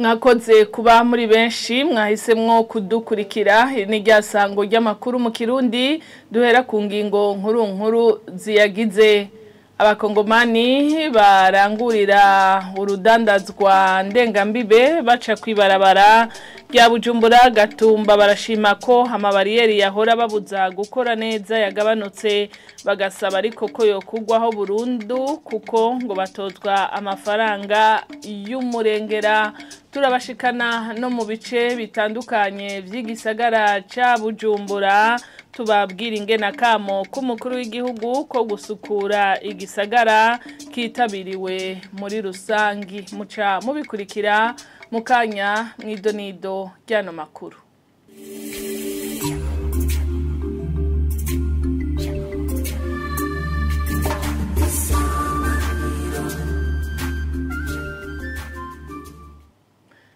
Mwakoze kuba muri benshi mwahisemwo kudukurikira. Iri ni ryasango ry'amakuru mu Kirundi duhera ku ngingo nkuru nkuru ziyagize. Abakongomani barangurira urudandazwa ndengambibe baca kwibarabara rya Bujumbura Gatumba barashima ko amabariyeri yahora babuza gukora neza yagabanutse, bagasaba ariko ko yokugwaho burundu kuko ngo batozwa amafaranga y'umurengera. Turabashikana no mu bice bitandukanye vy'igisagara ca Bujumbura, tubabwira ingena kamo k'umukuru w'igihugu ko gusukura igisagara kitabiriwe muri rusangi. Muca mubikurikira mukanya mwidonido ryano makuru.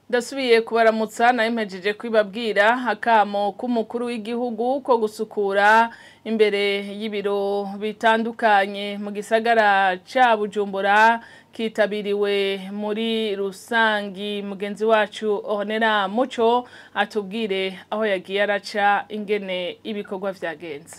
Ndasubiye kubaramutsa na impejeje kwibabwira akamo k'umukuru w'igihugu ko gusukura imbere y'ibiro bitandukanye mu gisagara ca Bujumbura kitabiriwe muri rusangi. Mugenzi wacu Ornella Muco atubwire aho yagiye araca ingene ibikorwa vyagenze.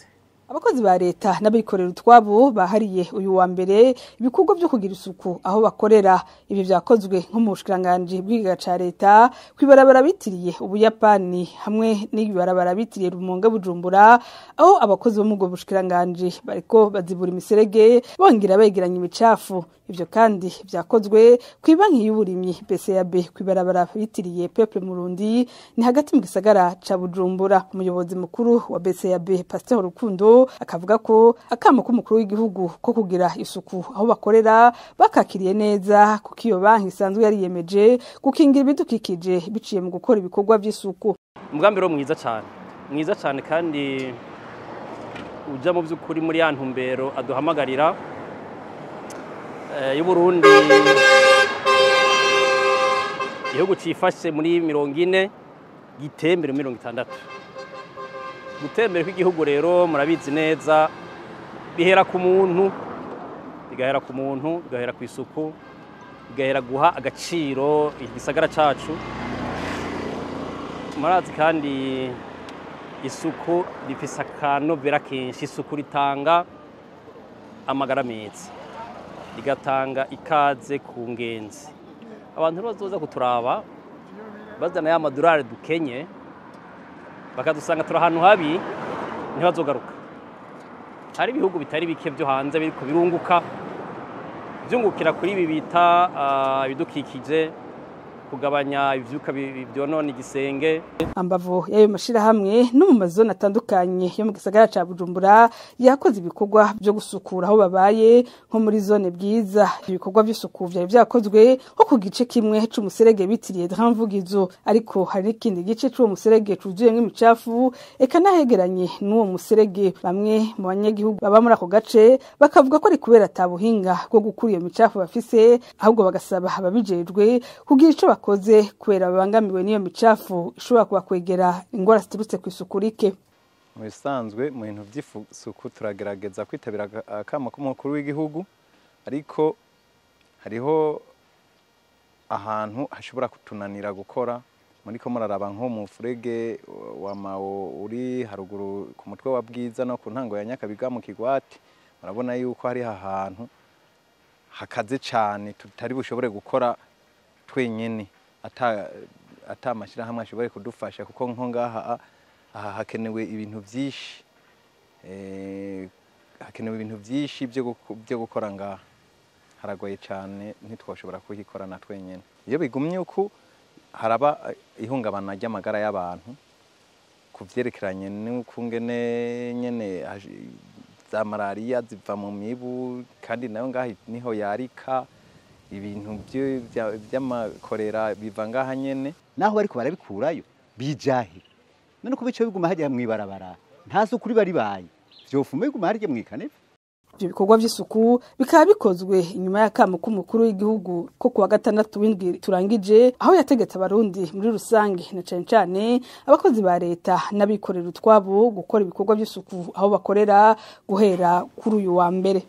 Abakozi ba leta n'abikorera utwabo bahariye uyu wa mbere ibikorwa byo kugira isuku aho bakorera. Ibi vyakozwe nko mu bushikiranganje bw'igiga ca leta kwibarabara bitiriye Ubuyapani hamwe n'ibibarabara bitiriye Rumonge Bujumbura, aho abakozi bo mu bwo bushikiranganje bariko bazibura imiserege bongera begeranya imicafu. Ivyo kandi vyakozwe kw'ibanki y'uburimyi BCAB kwibarabara bitiriye Peuple Murundi ni hagati mu gisagara ca Bujumbura. Umuyobozi mukuru wa BCAB Pasteur Rukundo akavuga ko akamo k'umukuru w'igihugu ko kugira isuku aho bakorera bakakiriye neza, kuko iyo banki isanzwe yariyemeje gukingira ibidukikije biciye mu gukora ibikorwa by'isuku. Umugambi ro mwiza cyane, mwiza cyane kandi uja mu by'ukuri muri ya ntumbero aduhamagarira y'Uburundi, igihugu cifashe muri 40 gitembere 60. Gutembera kw'igihugu rero murabizi neza bihera ku muntu, bigahera ku muntu, bigahera ku isuku, bigahera guha agaciro igisagara cacu. Murazi kandi isuku rifise akanovera kenshi. Isuku ritanga amagara meza, rigatanga ikaze ku ngenzi. Abantu bazoza kuturaba bazana ya madurari dukenye bakadusanga turi ahantu habi, ntibazogaruka. Hari ibihugu bitari bike byo hanze biriko birunguka, byungukira kuri ibi bita ibidukikije, kugabanya ivyuka byonona igisenge. Ambavu y'ayo mashirahamwe no mu mazone atandukanye yo mu gisagara ca Bujumbura yakoze ibikorwa byo gusukura aho babaye, nko muri zone Bwiza. Ibikorwa by'isuku vyari vyakozwe nko ku gice kimwe c'umuserege bitiriye Dramvugizo, ariko hari n'ikindi gice c'uwo muserege cuzuyemwo imicafu eka nahegeranye n'uwo muserege. Bamwe mu banyagihugu baba muri ako gace bakavuga ko ari kubera atabuhinga bwo gukura iyo micafu bafise, ahubwo bagasaba ababijejwe kugira ico bakoze kubera babangamiwe n'iyo micafu ishobora kubakwegera ingwara ziturutse ku isuku rike. Mu bisanzwe mu bintu by'isuku turagerageza kwitabira akamo k'umukuru w'igihugu, ariko hariho ahantu hashobora kutunanira gukora. Muri ko muraraba nko mu furege wa Mao uri haruguru ku mutwe wa Bwiza no ku ntango ya Nyakabiga mu Kigwati, murabona yuko hari ahantu hakaze cyane tutari bushobore gukora twenyene, ata mashirahamwe ashobore kudufasha, kuko nko ngaha aha hakenewe ibintu byinshi, hakenewe ibintu byinshi byo gukora ngaha. Haragoye cyane, ntitwoshobora kuhikora na twenyene. Iyo bigumye uku haraba ihungabana ry'amagara y'abantu kuvyerekeranye n'ukungene nyene za malaria ziva mu mibu, kandi nayo ngaha niho yarika ibintu by'amakorera biva ngaha nyene. Naho bariko barabikurayo bijahe none ko bice biguma hajya mwibarabara nta sukuri bari baye vyofume biguma harya mwikaneve. Ivyo bikorwa vy'isuku bikaba bikozwe inyuma y'akamo k'umukuru w'igihugu ko kuwa gatandatu w'indwi turangije, aho yategetse abarundi muri rusange na cane cane abakozi ba leta n'abikorera utwabo gukora ibikorwa vy'isuku aho bakorera guhera kuri uyu wa mbere.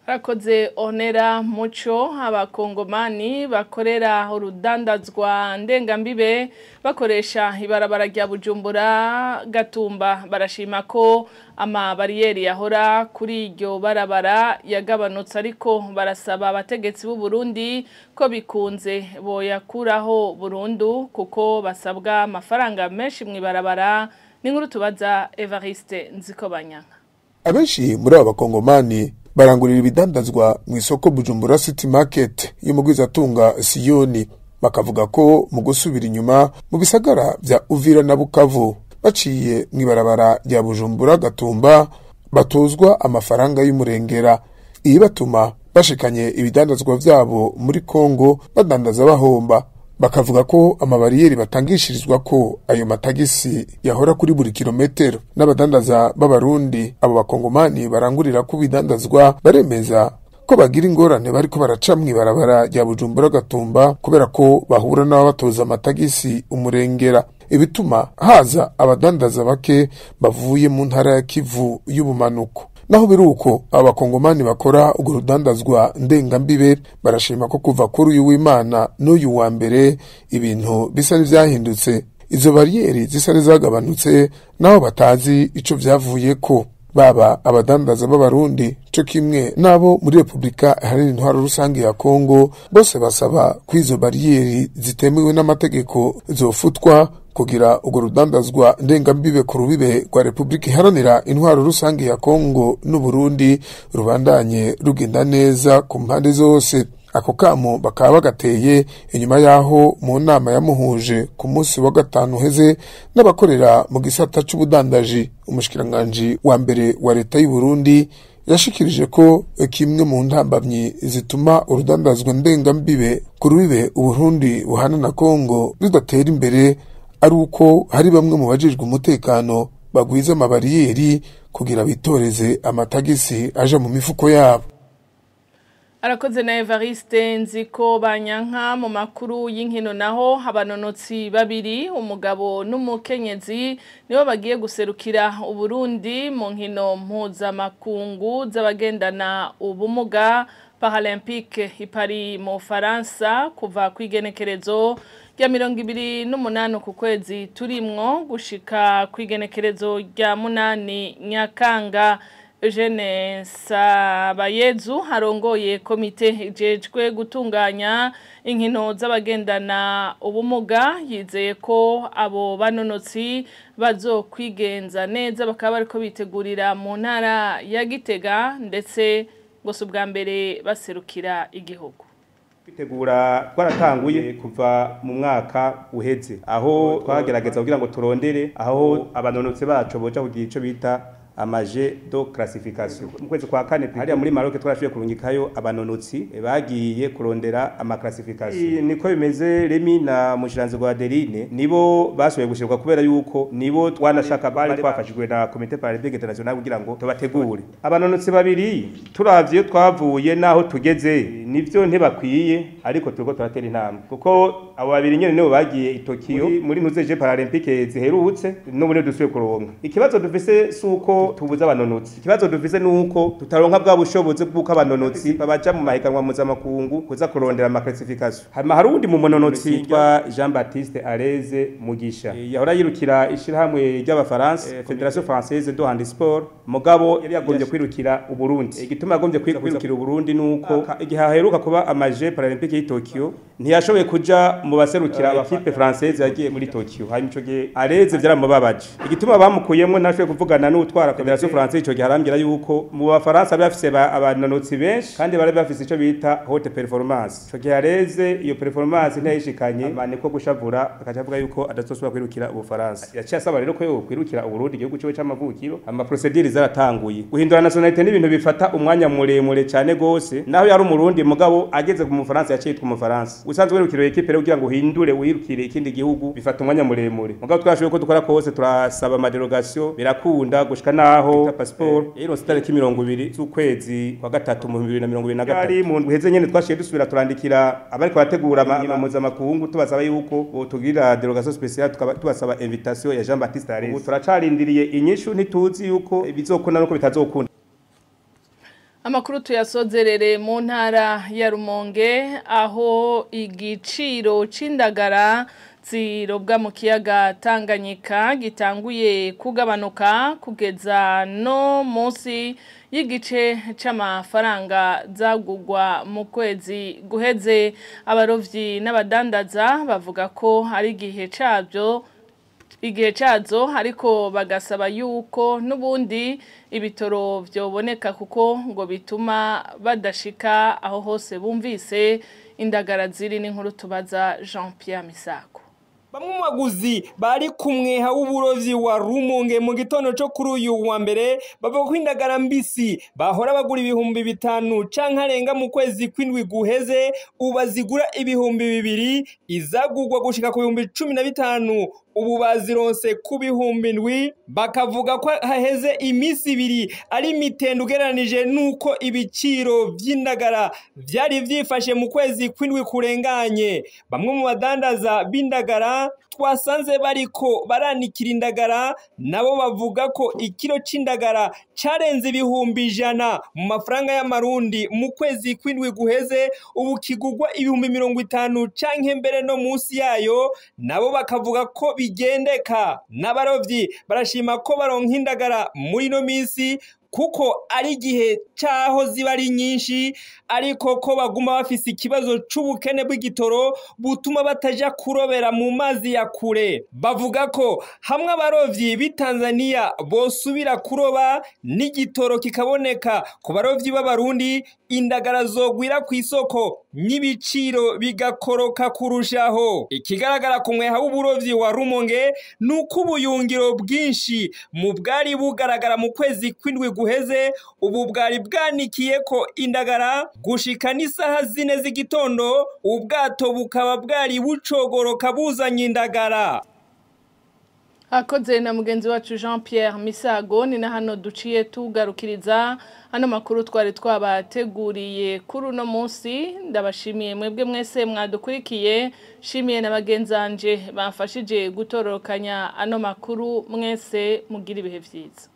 Rakoze Onera Muco. Abakongomani bakorera urudandazwa ndengambibe bakoresha ibarabara rya Bujumbura Gatumba barashima ko ama bariyeri yahora kuri iryo barabara yagabanutse, ariko barasaba abategetsi b'u Burundi ko bikunze boyakuraho burundu kuko basabwa amafaranga menshi mu ibarabara. N'inkuru tubaza Evariste Nzikobanyanka. Abenshi muri aba bakongomani barangurira ibidandazwa mu isoko Bujumbura City Market y'umugwizatunga Siyoni, bakavuga ko mu gusubira inyuma mu bisagara vya Uvira na Bukavu baciye mw'ibarabara rya Bujumbura Gatumba batozwa amafaranga y'umurengera, iyi batuma bashikanye ibidandazwa vyabo muri Kongo badandaza bahomba. Bakavuga ko amabariyeri batangishirizwa ko ayo matagisi yahora kuri buri kilometero. N'abadandaza b'abarundi abo bakongomani barangurira ko bidandazwa baremeza ko bagira ingorane bariko baraca mw'ibarabara rya Bujumbura Gatumba kubera ko bahura n'ababatoza amatagisi umurengera, ibituma haza abadandaza bake bavuye mu ntara ya Kivu y'ubumanuko. Naho biruko abakongomani bakora urwo rudandazwa ndengambibe barashima ko kuva kuri uyu w'Imana n'uyu wa mbere ibintu bisa n'ivyahindutse, izo bariyeri zisa n'izagabanutse naho batazi ico vyavuyeko. Baba abadandaza b'abarundi co kimwe nabo muri Republika Iharanira Intwaro Rusange ya Kongo bose basaba ko izo bariyeri zitemewe n'amategeko zofutwa kugira urwo rudandazwa ndengambibe ku rubibe rwa Republika Iharanira Intwaro Rusange ya Kongo n'Uburundi rubandanye rugenda neza ku mpande zose. Ako kamo bakaba bagateye inyuma yaho mu nama yamuhuje ku munsi wa gatanu uheze n'abakorera mu gisata c'ubudandaji, umushikiranganji wa mbere wa leta y'u Burundi yashikirije ko kimwe mu ntambamyi zituma urudandazwa ndengambibe ku rubibe Uburundi buhana na Kongo rudatera imbere ari uko hari bamwe mu bajejwe umutekano bagwiza amabariyeri kugira bitoreze amatagisi aja mu mifuko yabo. Arakoze na Evariste Nziko Banyanka. Mu makuru y'inkino naho, abanonotsi babiri umugabo n'umukenyezi nibo bagiye guserukira Uburundi mu nkino mpuzamakungu z'abagendana ubumuga Paralympique i Paris mu Faransa kuva kw'igenekerezo rya 28 ku kwezi turimwo gushika kw'igenekerezo rya 8 Nyakanga. Eugene Sabayezu harongoye komite ijejwe gutunganya inkino z'abagendana ubumuga yizeye ko abo banonotsi bazokwigenza neza, bakaba bariko bitegurira mu ntara ya Gitega ndetse ngo si ubwa mbere baserukira igihugu. Kwitegura twaratanguye kuva mu mwaka uheze, aho twagerageza kugira ngo turondere aho abanonotsi bacu boja kugira ico bita ama jeux de classification. Mu kwezi kwa kane hariya muri Maroc twarashoboye kurungikayo abanonotsi bagiye kurondera ama classification. Niko bimeze, Remy na Mushiranzi rwa Adeline nibo bashoboye gushirwa kubera yuko nibo twanashaka, bari twafashijwe na Comité Paralympique International kugira ngo tubategure. Abanonotsi babiri turavye iyo twavuye naho tugeze nivyo ntibakwiye, ariko turiko turatera intambwe kuko abo babiri nyene nibo bagiye i Tokyo muri ntuze Jeux Paralympiques ziherutse, n'ubu dusubiye kuronka. Ikibazo dufise suko tubuza abanonotsi, ikibazo dufise nuko tutaronka bwa bushobozi bw'uko abanonotsi babaja mu mahiganwa mpuzamakungu kuza kurondera ama classification. Hama hari uwundi mu munonotsi yitwa Jean Baptiste Areze Mugisha, yahora yirukira ishirahamwe ry'abafaransa, Fédération Française de Handisport, mugabo yari yagombye kwirukira Uburundi. Igituma yagombye kwirukira Uburundi nuko igihe aheruka kuba ama Jeux Paralympiques y'i Tokyo ntiyashoboye kuja mu baserukira équipe française yagiye muri Tokyo. Hanyuma ico gihe Areze vyaramubabaje, igituma bamukuyemwo ntashoboye kuvugana n'utwara Fédération Française ico gihe, arambwira yuko mu bafaransa bari bafise abanonotsi benshi kandi bari bafise ico bita haute performance. Ico gihe Areze iyo performance ntiyayishikanye, niko gushavura akaca avuga yuko adazosubira kwirukira Ubufaransa. Yaciye asaba rero ko yokwirukira Uburundi, igihugu ciwe c'amavukiro. Ama procédures zaratanguye. Guhindura nationalité n'ibintu bifata umwanya muremure cane gose, naho yari umurundi mugabo ageze ku mufaransa yaciye yitwa umufaransa. Usanzwe wirukira équipe rero kugira ngo uhindure wirukire ikindi gihugu bifata umwanya muremure, mugabo twashoboye ko dukora kose, turasaba ama dérogation birakunda gushika naho passeport yayironse itariki 20 z'ukwezi kwa gatatu mu 2023. Ari mu ndwi heze nyene twashiye dusubira turandikira abariko barategura inkino mpuzamakungu tubasaba yuko botugirira dérogation spéciale, tukaba tubasaba invitation ya Jean Baptiste Areze. Ubu turacarindiriye inyishu, ntituzi yuko bizokunda nuko bitazokunda. Amakuru tuyasozerere mu ntara ya Rumonge aho igiciro c'indagara zirobwa mu kiyaga Tanganyika gitanguye kugabanuka kugeza no munsi y'igice c'amafaranga zagugwa mu kwezi guheze. Abarovyi n'abadandaza bavuga ko ari igihe cabyo igihe cazo, ariko bagasaba yuko n'ubundi ibitoro vyoboneka kuko ngo bituma badashika aho hose bumvise indagara ziri. N'inkuru tubaza Jean Pierre Misako. Bamwe mu baguzi bari ku mweha w'uburovyi wa Rumonge mu gitondo co kuri uyu wa mbere bavuga ko indagara mbisi bahora bagura 5000 canke arenga mu kwezi kw'indwi guheze ubu bazigura 2000, izagurwa gushika ku 15,000 ubu bazironse ku 7,000. Bakavuga ko haheze iminsi ibiri ari imitende ugereranije n'uko ibiciro vy'indagara vyari vyifashe mu kwezi kw'indwi kurenganye. Bamwe mu badandaza b'indagara twasanze bariko baranikira indagara nabo bavuga ko ikiro c'indagara carenze 100,000 mu mafaranga y'amarundi mu kwezi kw'indwi guheze, ubu kigugwa 50,000 canke mbere no munsi yayo. Nabo bakavuga ko bigendeka. N'abarovyi barashima ko baronka indagara muri ino minsi kuko ari igihe caho ziba ari nyinshi, ariko ko baguma bafise ikibazo c'ubukene bw'igitoro butuma bataja kurobera mu mazi ya kure. Bavuga ko hamwe abarovyi b'i Tanzania bosubira kuroba n'igitoro kikaboneka ku barovyi b'abarundi, indagara zogwira ku isoko n'ibiciro bigakoroka kurushaho. Ikigaragara ku mweha w'uburovyi wa Rumonge nuko ubuyungiro bwinshi mu bwari bugaragara mu kwezi kw'indwi guheze ubu bwari bwanikiye ko indagara gushika n'isaha 4 z'igitondo, ubwato bukaba bwari bucogoroka buzanye indagara. Akoze na mugenzi wacu Jean Pierre Misago. Ni na hano duciye tugarukiriza hano makuru twari twabateguriye kuri uno munsi. Ndabashimiye mwebwe mwese mwadukurikiye, shimiye na bagenzanje bamfashije gutororokanya ano makuru. Mwese mugira ibihe vyiza.